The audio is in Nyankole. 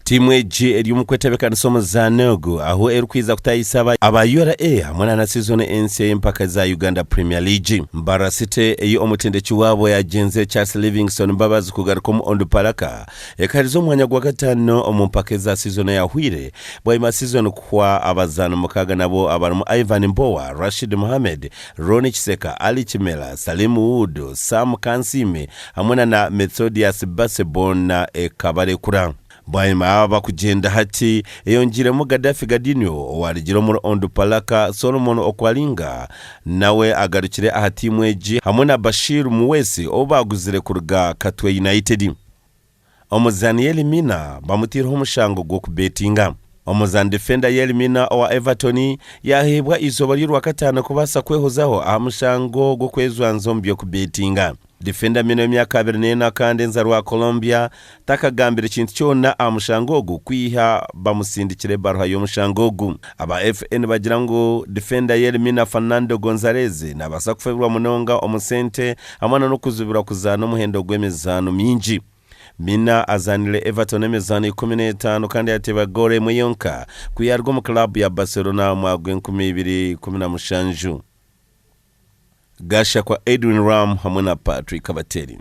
Tiimu egi eri omu kwetebeekanisa omuzaano ogu ahu erikwija kutaayisa aba URA hamwe na na sizoni ensya ey'empaka za Uganda Premier League. Mbarara City ei omutendeki waabo yaagyenzire Charles Livingstone Mbabazi kugaruka omu Onduparaka ekaheriza omwanya gwa kataano omu mpaka eza sizoni eyahweire bwanyima sizoni kuhwa abazaani mukaaga nabo abarimu Ivan Mbowa, Rashid Mohammed, Ronnie Kiseka, Ali Kimera, Salim Wood, Sam Kansiime hamwe na na Methodius Basse boona ekabarekura. Bwanyima aba bakugyenda hati eyongyiremu Gaddafi Gadinho owarugire omuri Onduparaka, Solomon Okwalinga nawe agarukire aha tiimu egi hamwe na Bashir Muweesi ou baaguzire kuruga Katwe United. Omuzaani Yerry Mina bamuteireho omushango gw'okubetinga. Omuzaani difenda Yerry Mina owa Everton yaaheebwa eizooba ry'orwakataano kubaasa kwehozaho aha mushango gw'okwejwanza omu by'okubetinga. Difenda Mina w'emyaka 24 kandi enzarwa Colombia takagambire kintu kyona aha mushango ogu kwiha bamusindikire ebaruha y'omushango ogu. Aba FA nibagira ngu difenda Yerry Mina Fernando Gonzalez nabaasa kufeebwa munonga omu sente hamwe na n'okuzibirwa kuzaana omuhendo gw'emizaano mingi. Mina azaanire Everton emizaano 15 kandi yateeba goolo emwe yonka ku yaaruga omu club ya Barcelona omu mwaka gw'enkumi ibiri ikumi na mushanju. Gasha kwa Edwin Ram hamwe na Patrick Kabateri.